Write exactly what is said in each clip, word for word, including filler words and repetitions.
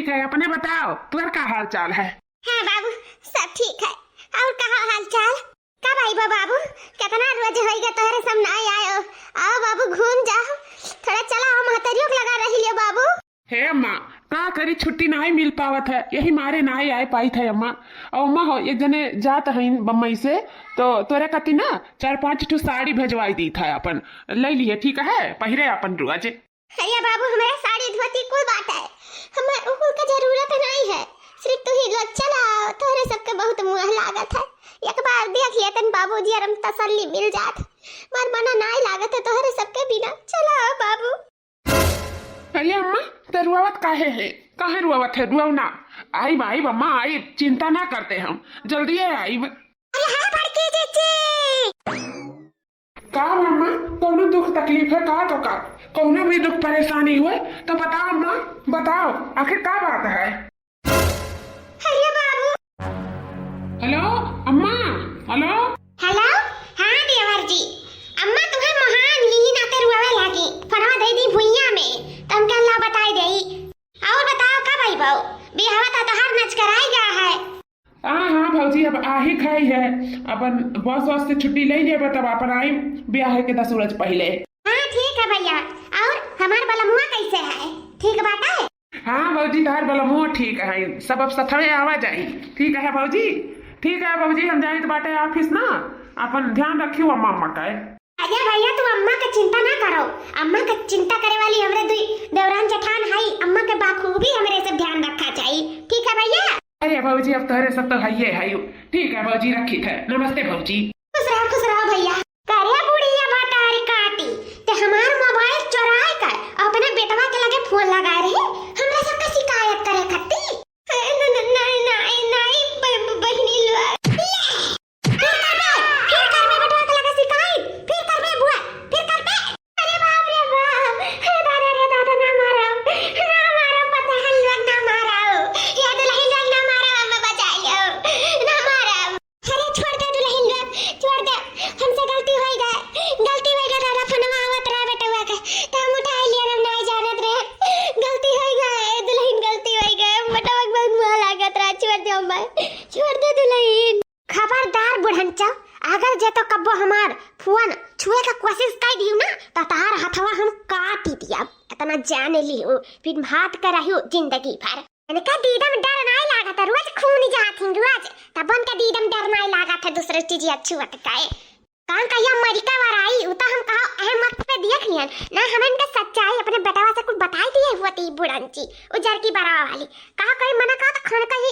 ठीक है, अपने बताओ, तोर का हाल चाल है? हाँ बाबू, सब ठीक है। और कहा हाल चाल? कब आइबा बाबू? कितना रोज होइगा तोहरे सब नाई आयो। आओ बाबू, घूम जाओ, थोड़ा चला आओ, महतरियों के लगा रही लियो बाबू। हे अम्मा, का करी, छुट्टी नाई मिल पावत है, यही मारे नाई आए पाइत है अम्मा। और अम्मा हो, एक जने जात हईन बम्बई से, तो तोरे खातिर ना चार पाँच ठो साड़ी भेजवाई दीत है, अपन ले लिए, ठीक है, पहिरे अपन रोज। अरे बाबू, हमरा साड़ी धोती कुल बाटे, हमें उ कुल का जरूरत नहीं है। सिर्फ तू ही लोग चला, तोहरे सबके बहुत मुँह लागत है। एक बार देख लेतन बाबूजी, अरम तसल्ली मिल जात। मार मना नाई लागत है तोहरे सबके बिना। चला बाबू। अरे अम्मा, तो रुआवत काहे है? काहे रुआवत है? रुआव ना। आइब, आइब अम्मा, आइब, चिंता ना करते हम, जल्दी आइब। अरे हाँ बड़की जीजी। का अम्मा, कौनो दुख तकलीफ है का? तो का कौनो भी दुख परेशानी हुए तो बताओ अम्मा, बताओ, आखिर का बात है? अरे बाबू। हेलो अम्मा, हेलो। हेलो, हाँ देवर जी, अम्मा तुम्हें महान ही नाते रुआवे लागी, फनवा दे दी भुइया में, तो हम क्या ला बताई देई। और बताओ का भाई बाऊ, बिहावा तो तोहार नचकराई गया है। हाँ, हाँ भौजी, अब आही खाई है, अपन बॉस वॉस से छुट्टी ले लेबे, तब अपन आई ब्याह के दस रोज पहले। हाँ, ठीक है भैया। और हमार बलमुआ कैसे है? ठीक बात है? हाँ भौजी, तार बलमुआ ठीक है, सब अब सथवे आवा जाई। ठीक है भौजी, ठीक है भौजी, हम जाइत बाटे ऑफिस ना, अपन ध्यान रखियो अम्मा अम्मा का। अरे भैया, तू अम्मा के चिंता ना करो, अम्मा के चिंता करे वाली हमरे दुई देवरान जेठान हई, अम्मा के बाखूबी हमरे से ध्यान रखा चाहिए, ठीक है भैया? अरे भौजी, अब तोहरे सब तो हइये हई। ठीक है भौजी, रखी थे, नमस्ते भौजी। खुश रहो, खुश रहो भैया। करे बुढ़िया भतारी काटी, ते हमार मोबाइल चोराए कर अपने बेटवा के लगे फोन लगाए रहे, हमरा सबके शिकायत करे खातिर। नहीं, नहीं, नहीं, नहीं, ब-, ब-, बहिनी लोग। फिर करबे, फिर करबे बेटवा के लगे शिकायत, फिर करबे बुआ, फिर करबे। अरे बाप रे बाप, हे दादा रे दादा, ना मारो, ना मारो, पता है लोग ना मारो, ये दुल्हन लोग ना मारो, हमें बचा लो, ना मारो। अरे छोड़ दे दुल्हन लोग, छोड़ दे, हमसे गलती होई गए, गलती होई गए दादा, फोनवा आवत रहा बेटवा के, तो हम उठाई लिया, हम नहीं जानत रहे, गलती होई गए दुल्हन, गलती होई गए, बेटवा के बहुत मुँह लागत रहा, छोड़ दे अम्मा, छोड़ दे दुल्हन। खबरदार बुढ़नचा, अगर जे तो कब्बो हमार फोन छुए का कोशिश कर दियो ना, तो तहार हथवा हम काट ही दिया। इतना जान लियो, फिर भात कर रही हो जिंदगी भर। इनका दीदम डर नाई लागत है, रोज खून जात ही रोज, तब उनका दीदम डर नाई लागत है दूसरे चीज छुअत का। कान कहिया मरिका वराई, उ तो हम कहा अहमत पे दियत लियन ना, हम इनका सच्चाई अपने बेटवा से कुछ बताई दिए हुआ ती बुढ़नची, उ जरकी बरावा वाली। कहा कहीं मना कहा तो खान कहीं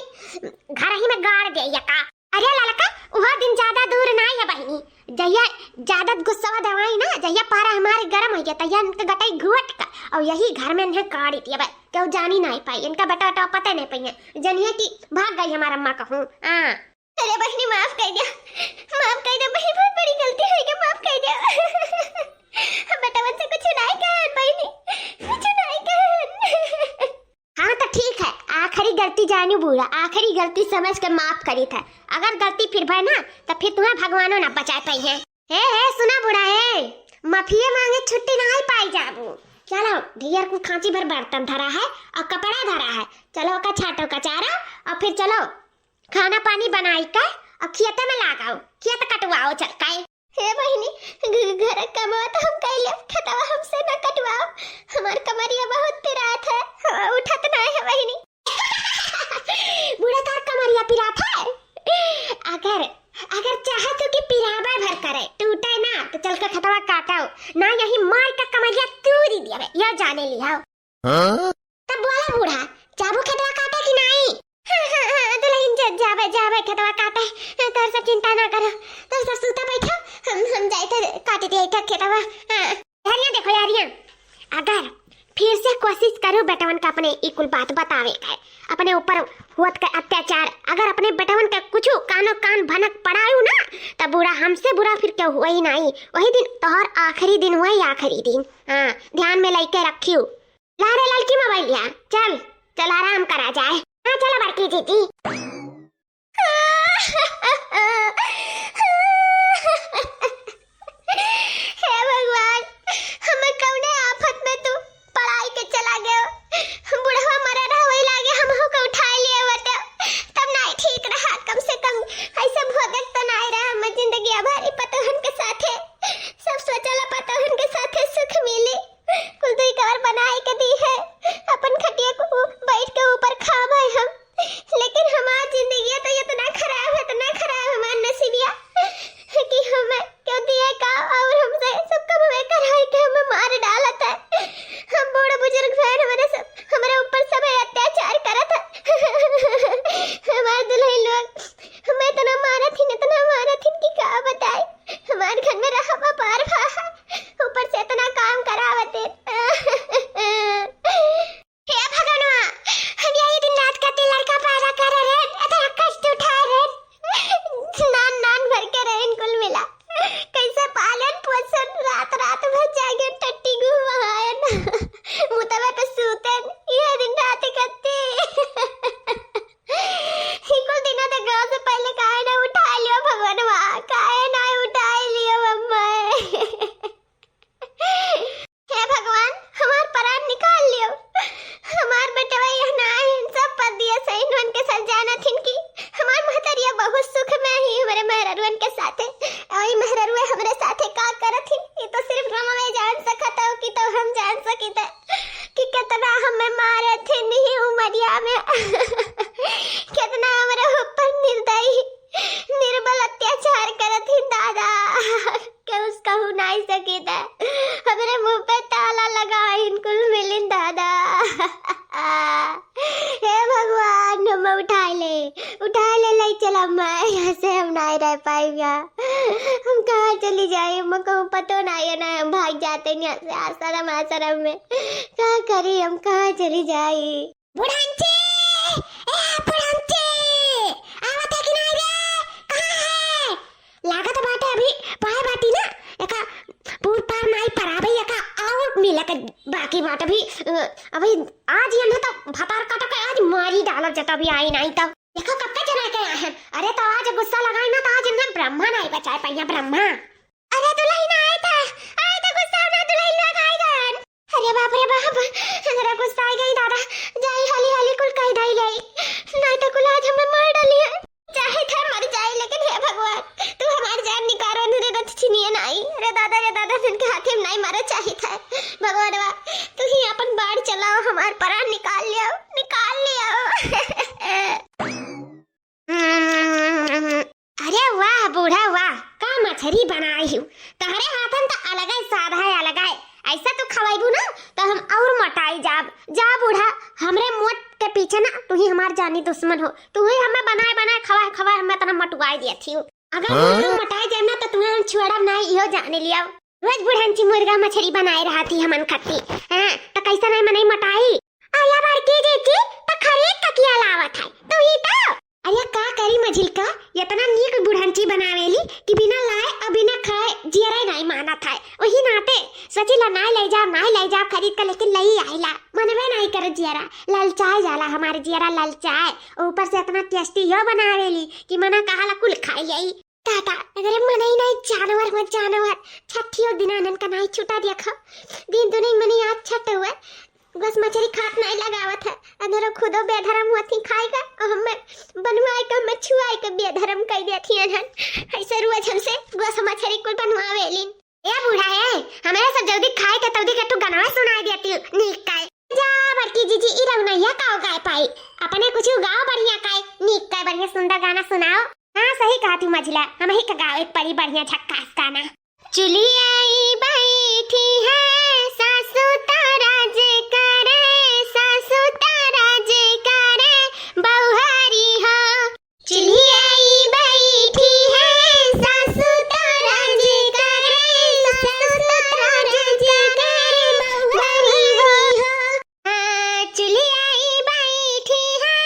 घर ही में गाड़ दे या का। अरे ललका, उहा दिन ज्यादा दूर नाई है बहिनी, जहिया ज्यादा गुस्सा दवाई ना, जहिया पारा हमारे गरम हो गया, तहिया इनके गटाई घुट का, और यही घर में इन्हें काढ़ी दिया बा, क्यों जानी नाई पाई, इनका बेटा बेटा पता नहीं पाई, जनिए कि भाग गई हमारा अम्मा कहूँ। हाँ। अरे बहिनी, माफ कर दिया, माफ कर दिया बहिनी, बहुत बड़ी गलती हो गई, माफ कर दिया। हम बेटवन से कुछ नाई कहन बहिनी, कुछ नाई कहन। हाँ तो ठीक है, आखिरी गलती जानू बूढ़ा, आखिरी गलती समझ के माफ करी था। अगर गलती फिर भय ना, तो फिर तुम्हें भगवानो ना बचा पाई है। हे, हे, सुना बूढ़ा, हे, माफिए मांगे छुट्टी ना ही पाई जाबू। चलो, ढेर कुल खांची भर बर्तन धरा है और कपड़ा धरा है, चलो ओका छाटो कचारा और फिर चलो खाना पानी बनाई के और खेते में लागाओ, खेत कटवाओ चल के। हे बहिनी, घ-, घर कमवा तो हम कैले, खेतवा हमसे ना कटवाओ, हमार कमरिया बहुत पिरात है, हाँ, उठत ना है बहिनी। बूढ़ा तार कमरिया पिरात है? अगर, अगर चाहत हो कि पिराबे भर करे, टूटे ना, तो चल के खेतवा काटो, ना यही मार के कमरिया तूरी दिया, यह जाने लिया। हाँ? तब बोला बूढ़ा, जाबू खेतवा काटे कि नाई? हाँ, हाँ, हाँ, दुल्हन ज-, जाबे, जाबे खेतवा काटे, तोर सब चिंता ना करो, तोर सब सूता बैठो, हम, हम जाए थे काट दिए थे खेतवा। हाँ। यारियां देखो यारियां, अगर फिर से कोशिश करो बेटवन का अपने ई कुल बात बतावे का, अपने ऊपर होत का अत्याचार, अगर अपने बेटवन का कुछ कानो कान भनक पड़ायु ना, तब बूढ़ा हमसे बुरा फिर क्यों हुआ ही नाई। वही दिन तोहर आखिरी दिन हुआ ही आखिरी दिन। हाँ, ध्यान में लेके रखियो। ला रे ललकी मोबाइलिया, चल, चल आराम करा जाए। हाँ, चलो बड़की जीजी। हे भगवान, हमें कौने आफत में तू पड़ाई के चला गयो? बुढ़वा मरा रहा, वही लागे हम जागे टट्टी गुहवायन, मुतवे पे सूतन, यह दिन रात करते। ही कुल दिना तो गाँव से पहले काहे ना उठा लियो भगवानवा, काहे ना उठा लियो अम्मा। हे भगवान, हमार प्राण निकाल लियो। हमार बेटवा यह ना है, सब परदेस है, इनवन के साथ जानत हिन कि हमार महतरिया बहुत सुख में ही हमरे मेहररुअन के साथे। और ई मेहररुआ हमरे साथे का करत हिन, ये तो सिर्फ रमवे जान सकत हो कि तो हम जान सकित है कि कितना हमें मारत हिन ही उमरिया में। कितना हमरे ऊपर निर्दयी, निर्बल अत्याचार करत हिन दादा। के उसका हु नाई सकित है। हमरे मुंह पे ताला लगा, इनकुल मिलिन दादा। हे भगवान, हम उठाए ले, उठाए ले, ले चला मैं, यहाँ से हम नाई रह पाई यहाँ। हम कहाँ चली जाई, हमको पतो नाई है ना, हम भाग जाते यहाँ से आश्रम, आश्रम में। का करी हम, कहाँ चली जाई? बुढ़ंची, ए बुढ़ंची, आवत है कि नाई रे? कहाँ है? लागत बाटे अभी पाए बाटी ना, एका पूर पार नाई पराबे, एका और मिले के बाकी बाटे अभी। अ, अभी आज ये ना तो भतार काटा के आज मारी डालब जता भी आई नाई तो। देखो कब का जना के आए हैं। अरे तो आज गुस्सा लगाई ना तो आज इन्हें ब्रह्मा नाई बचाए पाइया, ब्रह्मा। अरे दुलहिन आए था, आए था गुस्सा ना दुलहिन लोग आए गन। अरे बाप रे बाप, हमरा गुस्सा आ गई दादा। जाई हाली हाली कुल कह दाई ले, नहीं तो कुल आज हमें मार डाली है। चाहे था मर जाए लेकिन हे भगवान, तू हमार जान निकारो, नहीं तो छिनिए नाई। अरे दादा रे दादा, इनके हाथे में नाई मारो चाहे था। भगवान बा, तू ही अपन बाण चलाओ, हमार प्राण निकाल लियो, निकाल लियो। अरे वाह बूढ़ा वाह, का मछरी बनाई हूँ। तहरे हाथन त अलगे स्वाद है, अलगे। ऐसा तू खवाइबू ना त हम और मोटाई जाब। जा बूढ़ा, हमरे मौत के पीछे ना तू ही हमार जानी दुश्मन हो। तू ही हमें बनाए बनाए खवाए खवाए हमें इतना मोटुआई दिया थी। अगर हाँ? हम मोटाई जाए ना त तुम्हें हम छुआड़ब ना, इहो जाने लिया। रोज बुढ़ंची मुर्गा मछरी बनाए रहती हमन खत्ती। हाँ, त कैसा नहीं मनई मोटाई? अरे बड़की जीजी, त खरीद के किया लावत है? तू ही तो। अरे का करी मझिलका, इतना नीक बुढ़ंची बनावेली कि बिना लाए और बिना खाए जियरे नहीं मानत है। वही नाते सोची ला, नाई ले जाओ, नाई ले जाओ खरीद के, लेकिन लई आइला। मनवे नहीं करे जियरा, ललचाए जाला हमारे जियरा, ललचाए। ऊपर से इतना tasty यो बनावेली कि मना कहाला कुल खाई आई। दादा, अगर मनई नहीं जानवर हो जानवर, छठियो दिन आनन का नहीं छुटा देखो। दिन दुनिया मनी आज छठ हुआ, बस मछरी खात नहीं लगावत है। अनरो खुदो बेधर्म हुआ थी खाएगा, और हमें बनवाए का, हमें छुआए के बेधर्म कह दिया थी अनहन। ऐसे रोज हमसे गोस मछरी कुल बनवावेलिन। ए बूढ़ा है, हमें सब जल्दी खाए के तल्दी के तू गनवा सुनाए दिया थी, नीक काए। जा बड़की जीजी, ई रौनैया का गाए पाई, अपने कुछ गाओ बढ़िया काए, नीक काए बढ़िया सुंदर गाना सुनाओ। हाँ, सही कहा तू मझिला, हमही का गावे पड़ी बढ़िया झक्कास गाना। चुलिया ई बैठी है, सासु त राज करे, सासु त राज करे, बउहारी हो। चुलिया ई बैठी है, सासु त राज करे, सासु त राज करे, बउहारी हो। हाँ, चुलिया ई बैठी है,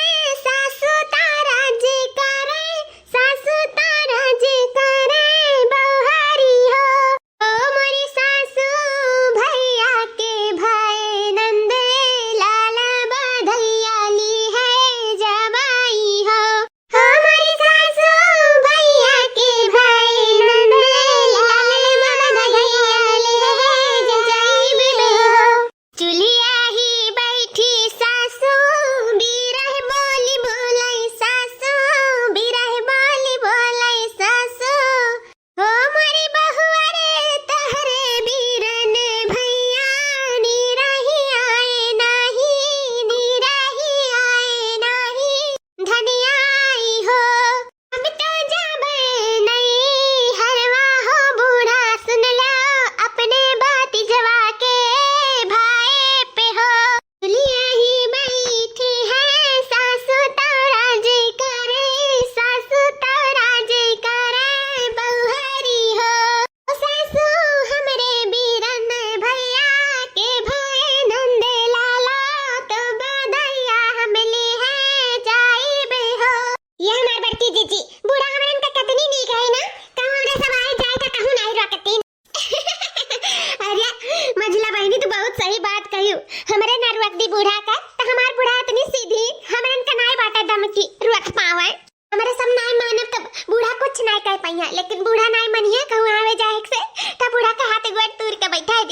सासु त राज करे, सासु त राज करे, बउहारी हो। ओ मोरी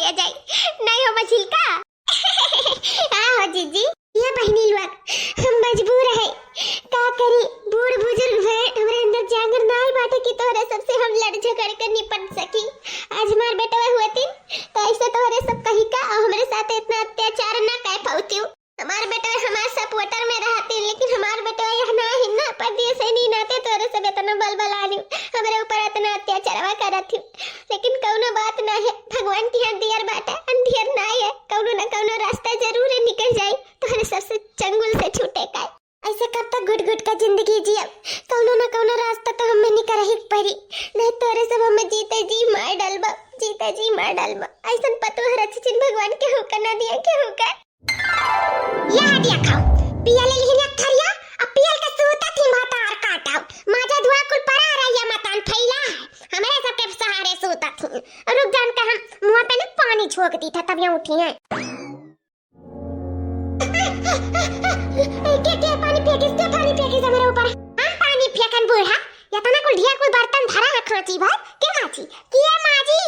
ए जाई, नाहीं हो मझिलका। हाँ हो जीजी। ये बहिनी लोग, हम मजबूर है, का करी, बूढ़ बुजुर्ग भए, हमरे अंदर जांगर नाहीं बाटे कि तोहरे सबसे हम लड़ झगड़ के निपट सकी। आज हमार बेटवा हुअतिन, तो ऐसे तोहरे सब कही का, और हमरे साथ इतना अत्याचार ना कर पाउतिउ। हमार बेटवा हमार सपोर्टर में रहतिन, लेकिन हमार बेटवा यह ना हिन ना, परदेस है नी नाते तोहरे सब इतना बलबलानी, हमरे ऊपर इतना अत्याचारवा करत ही। लेकिन कौनो बात ना है, भगवान की यहाँ दियर बाटे, अंधियर ना है, कौनो ना कौनो रास्ता जरूर निकल जाई। तोहरे सबसे चंगुल से छूटे का। ऐसे कब तक घुट घुट का जिंदगी जियब? कौनो ना कौनो रास्ता तो हमें निकरही के परी, नहीं तोहरे सब हमें जीते जी मार डालबा, जीते जी मार डालबा। ऐसन पतोह रचिचिन भगवान केहू का ना दिया, केहू का। यह हटिया खाओ, पियल लिहिन एक थरिया, अब पियल के सूतत ही भातार काटाओ। माजा धुआ कुल परा रहिया मतान फैला है, हमरे सबके सहारे सूतत ही। रुक जान के हम मुँह पे ना पानी झोंक दी था, तब यहाँ उठी हैं। के, के पानी फेंकिस, के पानी फेंकिस हमरे ऊपर? हम पानी फेंकन बूढ़ा? यतना कुल ढिया कुल बर्तन धरा है खांची भर, के माजी? के माजी?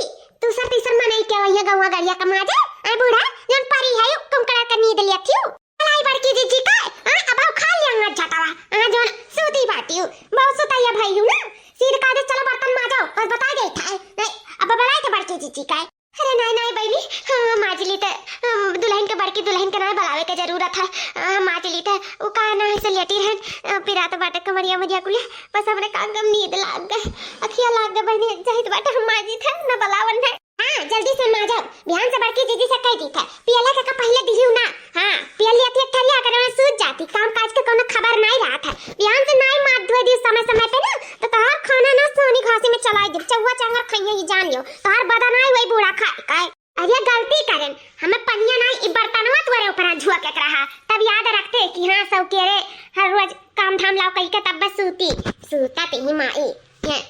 दूसर तीसर मनई के वही गौवा गड़िया का माजा? आय बूढ़ा, जौन परी है, कुंकड़ा का नींद लिया थियो। भलाई बड़की जीजी का, आ, अब खा लिया अंगत झटावा। आ, जौन सूती बाटी हूँ, बहुत सुतैया भई हूँ ना। सीध का दे, चलो बर्तन माजो, बस बताई देत है। नहीं, अब बुलाई थे बड़की जीजी का। अरे नाहीं, नाहीं बहिनी, हाँ, माजली त, अम, दुलहिन के, बड़की दुलहिन के नाहीं बलावे के जरूरत है। अ, माजली त, उ का ना है से लेटी रहन, अ, पिरात बाटे कमरिया मरिया कुलिया, बस हमरे का गम नींद लाग गए, अखिया लाग गए बहिनी, जाहित बाटे हम माजी थे, न बलावन है। हाँ, जल्दी से माजो, बिहान से बड़की जीजी से कह दी थे, पियला से का पहले दिहियो ना, हाँ, पियल लिया थी एक थरिया, अगर मैं सूत जाती, काम काज के कोनो खबर नाहीं रहा था, बिहान से नाहीं माथ धोए दी समय समय पे ना, तो तोहार खाना ना सोनी घासी में चलाई दी, चौवा चांगर खाइए ही जान लियो, तोहार बदन आई वही बूढ़ा खाए, खाए। अरे गलती करेन, हमें पनिया ना ई बर्तनवा तोरे ऊपर झुआ के रहा, तब याद रखते कि हाँ सौकेरे हर रोज काम धाम लाओ कही के तब बस सूती, सूता ते ही माई। ये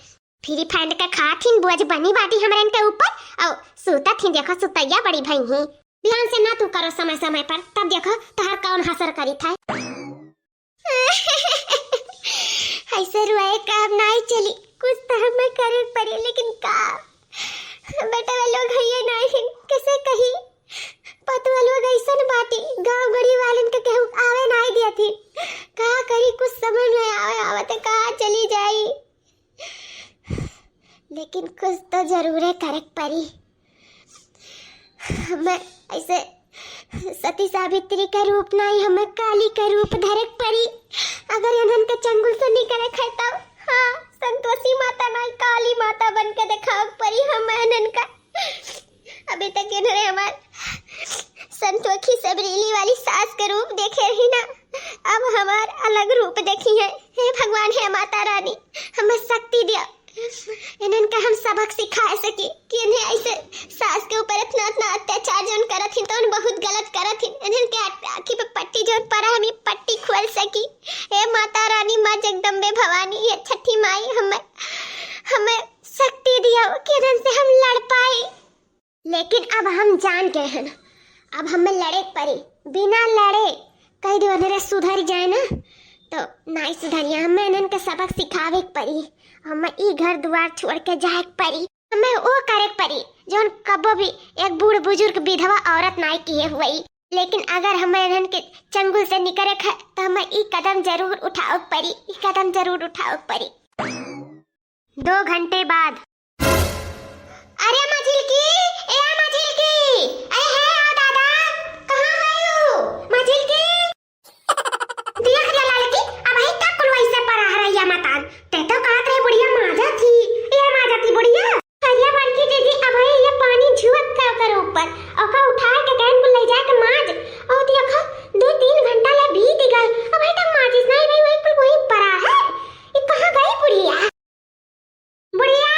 फ्री फंड के खाथिन बोझ बनी बाटी हमरे इनके ऊपर, और सूता थी देखो सुतैया बड़ी भई ही। ध्यान से ना तू करो समय समय पर, तब देखो तोहार कौन हसर करी था। ऐसे रुआए काम नाहीं चली, कुछ तो हमें करे पड़ी, लेकिन का? बेटा वे लोग हइये नाहीं, कैसे कही? पतवा लोग ऐसन बाटी, गांव गड़ी वालन के केहू आवे नाहीं दिया थी। का करी, कुछ समझ में आवे, आवे तो कहाँ चली जाई? लेकिन कुछ तो जरूरे करे के पड़ी। हमें ऐसे सती सावित्री का रूप नाहीं, हमें काली का रूप धरे के पड़ी। अगर इन्हन के चंगुल से निकले खाए तब, हाँ, संतोषी माता नाहीं, काली माता बन के देखावे के पड़ी हम इन्हन का। अभी तक इन्होंने हमार संतोखी सबरीली वाली सास के रूप देखे रही ना, अब हमार अलग रूप देखी है। हे भगवान, हे माता रानी, हमें शक्ति दिया, इन्हन का हम सबक सिखा सकी कि इन्हें ऐसे सास के ऊपर इतना, इतना अत्याचार जौन करत हिन, तौन बहुत गलत करत हिन। इन्हन के आँख-, आँखी पे पट्टी जौन परा है, हम ई पट्टी खोल सकी। हे माता रानी, माँ जगदम्बे भवानी, ये छठी माई, हमें, हमें शक्ति दिया कि इन्हन से हम लड़ पाए। लेकिन अब हम जान गए हैं, अब हमें लड़े के पड़ी, बिना लड़े कह दो अनरे सुधर जाए ना, तो नाई सुधरिया। हमें इन्हन के सबक सिखावे के पड़ी, हमें ई घर दुआर छोड़ के जाए के पड़ी, हमें वो करे के पड़ी जौन कबो भी एक बूढ़ बुजुर्ग विधवा औरत नाई किए हुई। लेकिन अगर हमें इन्हन के चंगुल से निकरे के है, तो हमें ई कदम जरूर उठावे के पड़ी, ई कदम जरूर उठावे के पड़ी। दो घंटे बाद। अरे मझिलकी, ए मझिलकी, अरे हे आओ दादा, कहाँ गयू मझिलकी? देख ले ललकी, अबही तक कुल वैसे परा है रहिया मतान। ते तो कहत रहे बुढ़िया माजा थी, ए माजा थी बुढ़िया। अरे बड़की दीदी, अबही ये पानी झुअत का ओकर ऊपर, ओका उठाए के गैन कुल ले जाए के माज। ओ देखो, दो तीन घंटा ले बीत गए, अबही तक माचिस नहीं रही, वही कुल वही परा है। ये कहाँ गई बुढ़िया? बुढ़िया,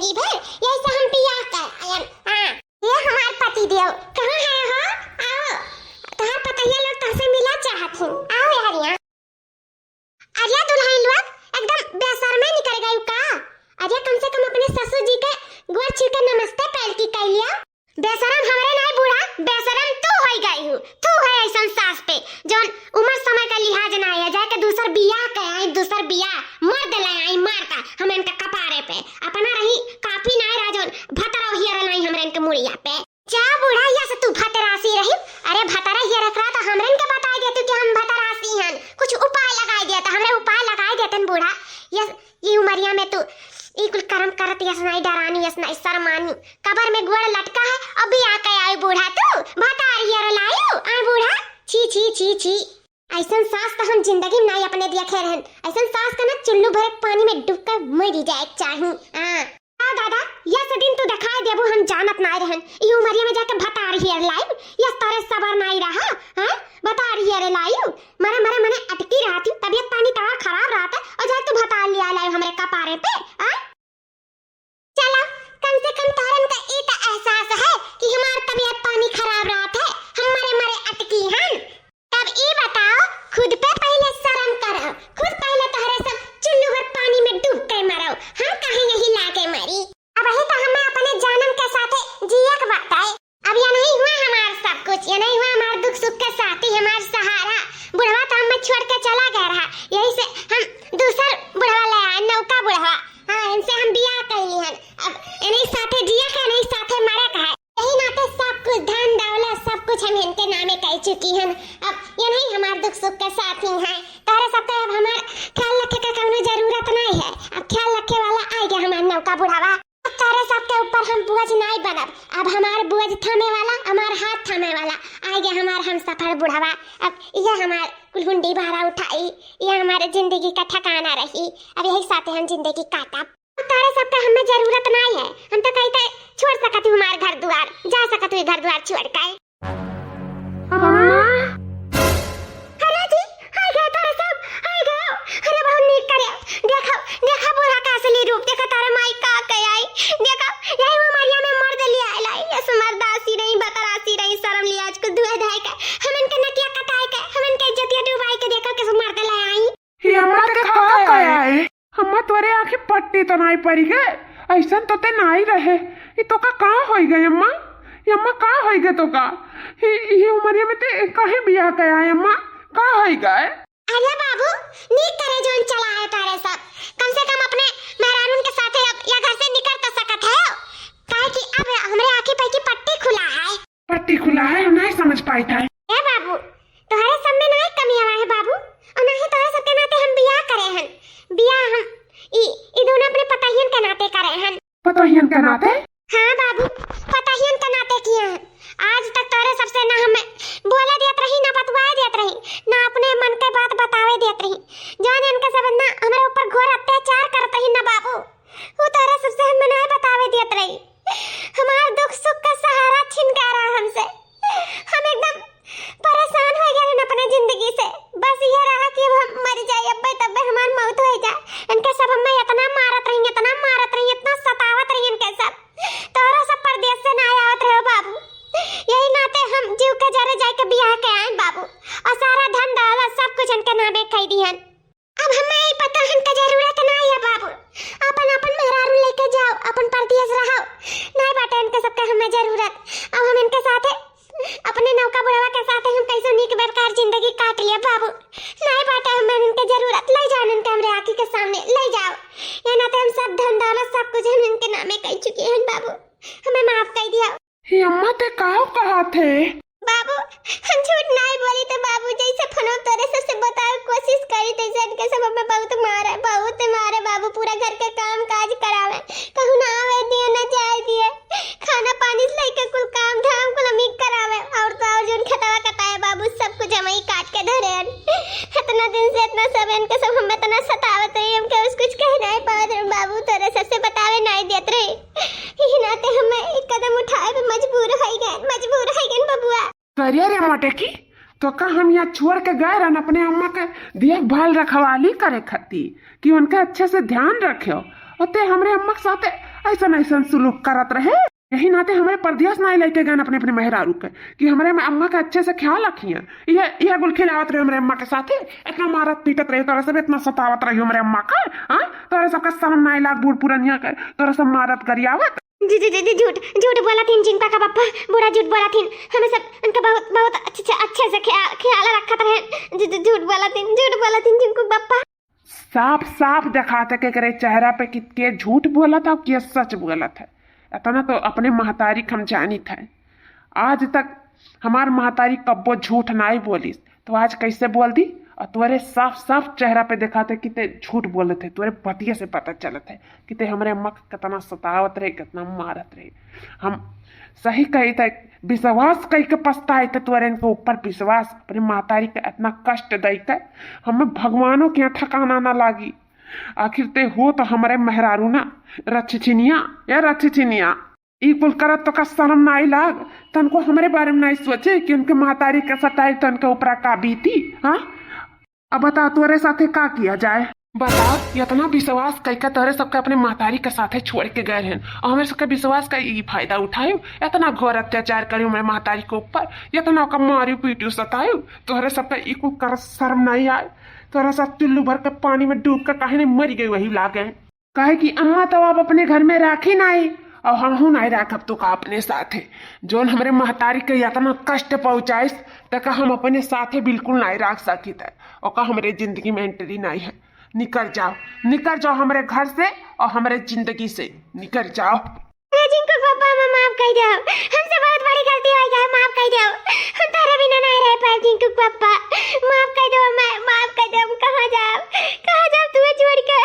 ई भर, यही से हम बियाह कर आयन। हाँ। ये हमार पति देव, कहाँ है हो? आओ, तोहार पतोहिया लोग तोहसे मिला चाहत हिन। आओ यार यहाँ। अरे दुल्हन लोग, एकदम बेशर्मे निकल गई का? अरे कम से कम अपने ससुर जी के गोड़ छू के नमस्ते पैर की कह लिया। बेशरम हमरे नाई बूढ़ा, बेशरम तू होई गई हूँ। तू है ऐसन सास पे, जौन उम्र समय का लिहाज ना है, जाके दूसर बियाह के आई, दूसर बियाह मर्द ले आई, मारता हम इनका कपारे पे। अपना रही काफी ना रहा, जौन भतरा हियर लाई हमरे इनके मुड़िया पे। जा बूढ़ा, या से तू भतरासी रही। अरे भतरा हियर रख रहा तो हमरे इनके बताई देती कि हम भतरासी हन, कुछ उपाय लगाई देता, हमरे उपाय लगाई देतन बूढ़ा। यस, ई उमरिया में तू ई कुल करम करत यस नाई डरानी, यस नाई शर्मानी। कबर में गोड़ लटका है, अभी आके आई बूढ़ा तू, भतार हियर लायू, आई बूढ़ा, छी, छी, छी, छी। ऐसन सास तो हम जिंदगी में नाई अपने देखे रहन। ऐसन सास का ना चुल्लू भरे पानी में डूब कर मरी जाए के चाही। हाँ। आ दादा, यस दिन तू दिखाई देबू हम जानत नाई रहन। ई उमरिया में जाके भतार हियर लायू, यस तोरे सबर नाई रहा, हाँ? भतार हियर लायू, मरे, मरे, मने अटकी रहती, तबियत पानी तोहार खराब रहत है, और जाए तू भतार लिया लायू हमरे कपारे पे, हाँ? चला, कम से कम तोहरन का ई त एहसास है कि हमार तबियत पानी खराब रहत है, हम मरे मरे अटकी हन। तब ई बताओ, खुद पे पहिले शर्म करो, खुद पहिले तोहरे सब चुल्लू भर पानी में डूब के मरो, हम काहे यही लागे मरी। अब यही तो हमें अपने जानम के साथे जिए के बाटे। अब ये नहीं हुआ हमार सब कुछ, ये नहीं हुआ हमार दुख सुख के साथी, हमार सहारा। बुढ़वा तो हमें छोड़ के चला गया रहा, यही से हम दूसर बुढ़वा ले आए, नौका बुढ़वा। हाँ, इनसे हम बियाह कैली हन। अब इन्हीं साथे जिए के, इन्हीं साथे मरे के है। यही नाते सब कुछ, धन दौलत सब कुछ हम इनके नामे कर चुकी हन। अब ये नहीं हमार दुख सुख के साथी हैं। तोहरे सबके अब हमार ख्याल रखे के कौनो जरूरत नहीं है। अब ख्याल रखे वाला आ गया हमार नौका बुढ़ावा। अब तोहरे सबके ऊपर हम बोझ नाई बनब। अब हमार बोझ थामे वाला, हमार हाथ थामे वाला आ गया हमार हमसफर बुढ़ावा। अब ये हमार कुल हुंडी भारा उठाई, ये हमारे जिंदगी का ठिकाना रही। अब यही साथे हम जिंदगी काटब। अब तोहरे सबके हमें जरूरत नाई है। हम तो कही थे छोड़ सकत हूँ हमार घर द्वार, जा सकत हूँ घर द्वार छोड़ के। अम्मा। अरे जी, आ गए तोरे सब, आ गए। अरे बहुत नीक करे। देखो, देखो बूढ़ा का असली रूप, देखो तोरे माई का कह आई। देखो, यही उमरिया में मर्द ले आए लाई, यस मर्दासी नहीं, बतरासी नहीं, शर्म लिहाज कुल धुए धाए के, हम इनके नकिया कटाए के, हम इनके इज्जतिया डुबाए के, देखो किस मर्द ले आई। ये अम्मा के का कह आई? अम्मा, तोरे आँखी पट्टी तो नाई पड़ी गए, ऐसन तो ते नाई रहे। ई तोका का होई गए अम्मा? ये अम्मा का होई गए तोका? ई, ई उमरिया में ते काहे बियाह कया है अम्मा? का होई गए? अरे बाबू, नीक करे जौन चला है तारे सब। कम से कम अपने मेहरारून के साथे अब या घर से निकल तो सकत है। काहे कि अब हमरे आँखी पे की पट्टी खुला है। पट्टी खुला है, हम नहीं समझ पाई था। ए बाबू, तोहरे सब में ना एक कमी आवा है बाबू, और ना ही तोहरे सबके नाते हम बियाह करे हन। बियाह हम ई, ई दोनों अपने पतोहियन के नाते करे हन। पतोहियन के नाते? हाँ बाबू, पतोहियन के नाते किए हन। आज तक तोहरे सबसे ना हमें बोले देत रही, ना बतवाए देत रही, ना अपने मन के बात बतावे देत रही। जौन इनके सब ना हमरे ऊपर घोर अत्याचार करत रही ना बाबू, वो तोहरे सबसे हमें ना बतावे देत रही। हमार दुख सुख का सहारा छिन गया रहा हमसे। हम एकदम परेशान हो गए अपने जिंदगी से। बस ये रहा कि अब हम मर जाए, अब्बे तब्बे हमार मौत हो जाए। इनके सब हमें इतना मारत रही, इतना मारत रही, इतना सतावत रही इनके सब। तोहरा सब परदेस से ना आवत रहे बाबू, यही नाते हम जीव के जरे जाए के बियाह के आए बाबू, और सारा धन दौलत सब कुछ इनके नामे कह दिहन। अब हमें ई पतोहन के जरूरत ना है बाबू। अपन, अपन मेहरारू लेके जाओ, अपन परदेस रहो। नहीं बाटे इनके सबके हमें जरूरत। अब हम इनके साथे, अपने नौका बुढ़वा के साथे हम कैसे नीक बेकार जिंदगी काट लिया बाबू। नहीं बाटे हमें इनके जरूरत। ले जाओ इनके हमरे आँखी के सामने, ले जाओ। ये नाते हम सब धन दौलत सब कुछ हम इनके नामे कह चुके हैं बाबू, हमें माफ कर दिया। हे अम्मा, ते काव कहा थे? बाबू, हम झूठ नाई बोली तो बाबू, जैसे फोनो तोरे सबसे बतावे कोशिश करी, तैसे इनके सब हमें बहुत मारे, बहुत मारे बाबू, पूरा घर के काम काज करावे, कहूँ ना आवे दिए, ना जाए दिए, खाना पानी से लेके कुल काम धाम कुल हम ही करावे, और तो और जोन खेतवा कटाए बाबू, सब कुछ हम ही काट के धरे हन। इतना दिन से इतना सब इनके सब हम इतना सतावत रही, हमके उस कुछ कह नहीं पावत रहे बाबू, तोरे सबसे बतावे नहीं देत रही। यही नाते हमें एक कदम उठाए पे मजबूर हो गए, मजबूर हो गए बबुआ। करे रे मोटेकी, तोका हम यहाँ छोड़ के गए रहन अपने अम्मा के देखभाल रखवाली करे खातिर कि उनके अच्छे से ध्यान रख्यो, और ते हमरे अम्मा के साथे ऐसन ऐसन सुलूक करत रहे। यही नाते हमरे परदेस नाई लइके गएन अपने अपने मेहरारू के, कि हमरे अम्मा के अच्छे से ख्याल रखिया। यह यह गुल खिलावत रहे हमरे अम्मा के साथे, इतना मारत पीटत रहे तोरे सब, इतना सतावत रही हमरे अम्मा का। हाँ, तोरे सबका शर्म नाई लाग बूढ़ पुरनिया के, तोरे सब मारत गरियावत। जी जी जी जी, झूठ झूठ बोलत हिन जिंकू का पप्पा, बूढ़ा झूठ बोलत हिन। हमें सब उनका बहुत बहुत अच्छे अच्छे से ख्याल ख्याल रखत रहे। जी जी, झूठ बोलत हिन, झूठ बोलत हिन जिंकू पप्पा। साफ साफ देखात है कि एकरे चेहरा पे कि के झूठ बोलत है और के सच बोलत है। इतना तो अपने महतारी के हम जानित है। आज तक हमार महतारी कब्बो झूठ नाई बोलिस, तो आज कैसे बोल दी? और तोरे साफ साफ चेहरा पे देखात है कि ते झूठ बोलत है, तोरे बतिये से पता चलत है कि ते हमरे अम्मा के कितना सतावत रहे, कितना मारत रहे। हम सही कही थे, विश्वास कई के पछताए थे तोरे इनके ऊपर विश्वास, अपने महतारी के इतना कष्ट दई के हमें भगवानों के यहाँ ठिकाना ना लागी। आखिर ते हो तो हमरे मेहरारू ना, रछछिनिया, या रछछिनिया, ई कुल करत तो का शर्म नाई लाग? तनको हमरे बारे में नाई सोचे कि उनके महतारी के सताई तो उनके ऊपरा का बीती? हाँ, अब बता तोरे साथे का किया जाए? बता, इतना विश्वास कई के तोरे सबके अपने महतारी के साथे छोड़ के गए रहन और हमरे सबके विश्वास का ई फायदा उठायो, इतना घोर अत्याचार करियो हमरे महतारी के ऊपर, इतना ओका मारियो पीटियो सतायो, तोरे सबके ई कुल करत शर्म नाई आए? तोरे सब चुल्लू भर के पानी में डूब के काहे नहीं मरी गई वही लागे? काहे कि अम्मा तो अब अपने घर में राखी नाई, और हमहू नाई राखब तो का अपने साथे। जोन हमरे महतारी के इतना कष्ट पहुँचाइस, त का हम अपने साथे बिल्कुल नाई राख सकित है। ओका हमरे जिंदगी में entry नाई है। निकल जाओ, निकल जाओ हमरे घर से और हमरे जिंदगी से निकल जाओ। अरे जिंकू पापा, हमें माफ कर दो, हमसे बहुत बड़ी गलती हो गई, माफ कर दो, हम तारे बिना नहीं रह पाए जिंकू पापा, माफ कर दो, मैं माफ कर दो, हम कहाँ जाओ, कहाँ जाओ तुम्हें छोड़ के?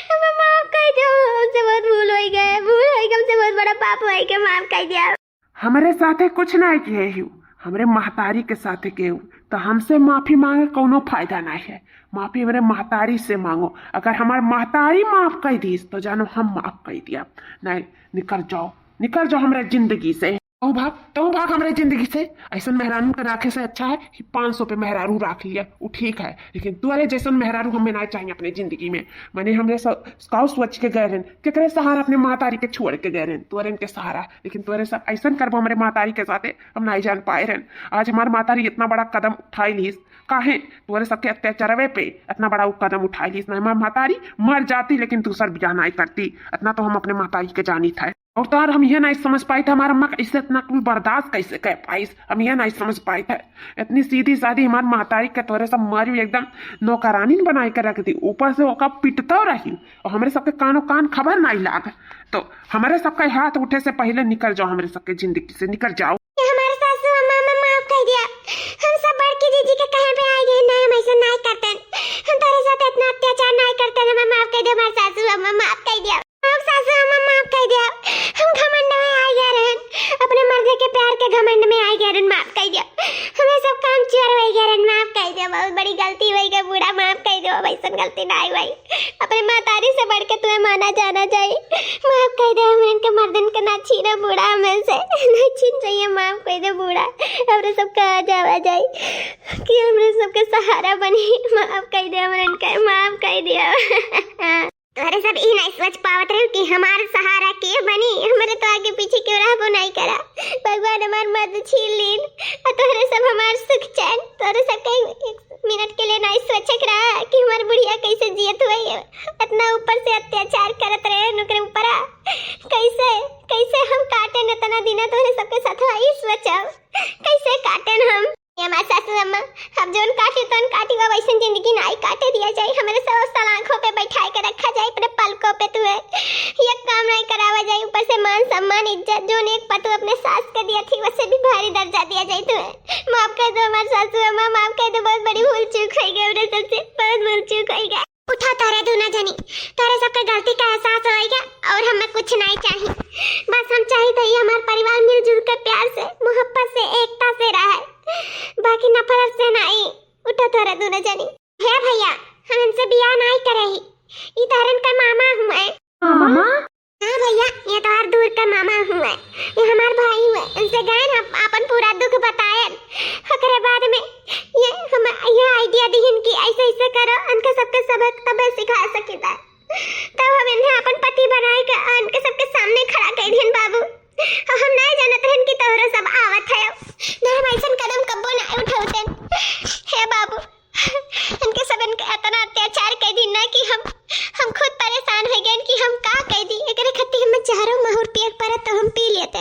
हमें माफ कर दो, हमसे बहुत भूल हो गए, भूल हो गए, हमसे बहुत बड़ा पाप हो गया, माफ कर दो। हमरे साथे कुछ नाई किहे हिउ, हमरे महतारी के साथे केहू, तो हमसे माफी मांगे कौनो फायदा नाई है। माफी हमरे महतारी से मांगो। अगर हमार महतारी माफ कर दीस तो जानो हम माफ कर दिया। नाई, निकल जाओ, निकल जाओ हमरे जिंदगी से। तू भाग, तू भाग हमरे जिंदगी से। ऐसन मेहरारू के राखे से अच्छा है कि पाँच सौ पे मेहरारू राख लिया, वो ठीक है, लेकिन तोरे जैसन मेहरारू हमें ना चाहिए अपने जिंदगी में। माने हमरे स-, काऊ सोच के गए रहन, केकरे सहारा अपने महतारी के छोड़ के गए रहन, तोरे इनके सहारा। लेकिन तोरे सब ऐसन करबो हमरे महतारी के साथे, हम नाई जान पाए रहन। आज हमार महतारी इतना बड़ा कदम उठाई लीस, काहे? तोरे सबके अत्याचारवे पे इतना बड़ा उ कदम उठाई लीस। ना हमार महतारी मर जाती लेकिन दूसर बियाह नाई करती, इतना तो हम अपने महतारी के जानी था। और तो यार हम ये नाई समझ पाई था हमार अम्मा कैसे इतना कुल बर्दाश्त कैसे कर पाइस, हम ये नाई समझ पाई था। इतनी सीधी सादी हमार महतारी के तोरे सब मारी एकदम नौकरानी बनाई के रख दी, ऊपर से ओका पिटतो रही और हमरे सबके कानो कान खबर नाई लाग। तो हमरे सबके हाथ उठे से पहले निकल जाओ, हमरे सबके जिंदगी से निकल जाओ। ये हमारे सासू अम्मा, हमें माफ कर दिया। हम सब बड़की जीजी के कहे पे आ गए, नहीं हम ऐसे नहीं करते, हम तारे साथ इतना अत्याचार नहीं करते, हमें माफ कर दिया, हमारे सासू अम्मा माफ कर दिया। माफ सासू अम्मा माफ कर दिया, हम घमंड में आ गए रहन, अपने मर्दे के प्यार के घमंड में आ गए रहन, माफ कर दिया। हमें सब काम चोर हो गए रहन, माफ कर दिया, बहुत बड़ी गलती हो गई, बूढ़ा माफ कर दिया, अब ऐसन गलती नहीं हुई। अपने महतारी से बढ़ के तुम्हें माना जाना चाहिए। माफ कर दे, हमरे इनके मर्दन के ना छीना बूढ़ा हमें से, नहीं छीन चाहिए, माफ कर दे बूढ़ा। हमरे सब कहाँ जावा जाई कि हमरे सबके सहारा बनी। माफ कर दे हमरे इनके, माफ कर दिया। तोहरे सब ई नहीं सोच पावत रहे कि हमार सहारा के बनी, हमरे तो आगे पीछे क्यों रहबो नहीं करा। भगवान हमार मर्द छीन लीन, और तोहरे सब हमार सुख चैन, तोहरे सब कहीं मिनट के लिए नाई सोचे के रहा कि हमार बुढ़िया कैसे जियत हुई, इतना ऊपर से अत्याचार करत रहे ओकरे ऊपरा। कैसे, कैसे हम काटेन इतना दिन तोहरे सबके साथ, ई सोचब, कैसे काटेन हम? ये हमार सासू अम्मा, हम जौन काटी तौन काटी, अब ऐसन जिंदगी नाई काटे दिया जाए, हमरे सब सलाखों पे बैठाए के रखा जाए, अपने पलकों पे तुहे एक काम नाई करावा जाए, ऊपर से मान सम्मान इज्जत जौन एक पतोह अपने सास के दिया थी, उससे भी भारी दर्जा दिया जाए तुहे। माफ कर दो हमार सासू अम्मा, माफ कर दो, बहुत बड़ी भूल चूक हो गई, हमरे सबसे बहुत भूल चूक हो गई। उठा तोहरे दूना जनी, तोहरे सबके गलती का एहसास होइगा और हमें कुछ नहीं चाहिए। बस हम चाहिए तो ये हमार परिवार मिलजुल के प्यार से, मोहब्बत से, एकता से रहे, बाकी नफरत से नहीं। उठा तोहरे दूना जनी। हे भैया, हम इनसे बियाह नहीं करे ही। ई तोहरन का मामा हुए। मामा? हाँ भैया, ये तोहार दूर का मामा हुए, ये हमार भाई हुए, इनसे गए हम अपन पूरा दुख बतायन। ओकरे बाद में ये हम ये idea दिहिन कि ऐसे ऐसे करो, इनके सबके सबक तबे सिखा सकिता। तब हम इन्हें अपन पति बनाए तो हम पी लेते।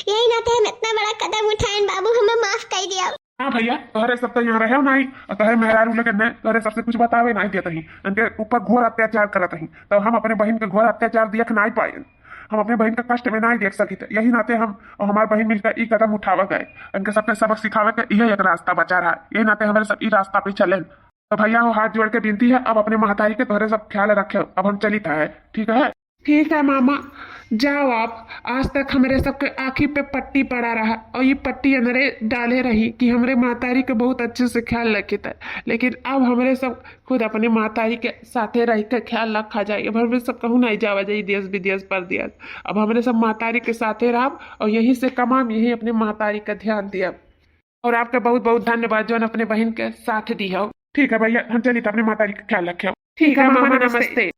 यही नाते हम इतना बड़ा कदम उठाएन बाबू, हमें माफ कर दिया। हाँ भैया, तोहरे सब तो यहाँ रहे नहीं, और तोहरे मेहरारू लोग ने तोहरे सबसे कुछ बतावे नहीं देते ही, इनके ऊपर घोर अत्याचार करत ही, तो हम अपने बहन के घोर अत्याचार देख नहीं पाए, हम अपने बहन के कष्ट में नहीं देख सकित। यही नाते हम और हमार बहन मिलकर ई कदम उठावे गए, इनके सबके सबक सिखावे के इहे एक रास्ता बचा रहा, यही नाते हमारे सब ई रास्ता पे चलेन। तो भैया हो, हाथ जोड़ के विनती है, अब अपने महतारी के तोहरे सब ख्याल रखे, अब हम चलित है, ठीक है? ठीक है मामा, जाओ आप। आज तक हमरे सबके आँखी पे पट्टी पड़ा रहा और ये पट्टी अंदरे डाले रही कि हमरे महतारी के बहुत अच्छे से ख्याल रखित है, लेकिन अब हमरे सब खुद अपने महतारी के साथे रह के ख्याल रखा जाए। अब हमरे सब कहूँ नहीं जावा जाई देश विदेश परदेश, अब हमरे सब महतारी के साथे रहब और यहीं से कमाम, यहीं अपने महतारी का ध्यान दियब। और आपके बहुत बहुत धन्यवाद जौन अपने बहन के साथ दी हो। ठीक है भैया, हम चलित अपने महतारी का ख्याल रखे। ठीक है मामा, नमस्ते।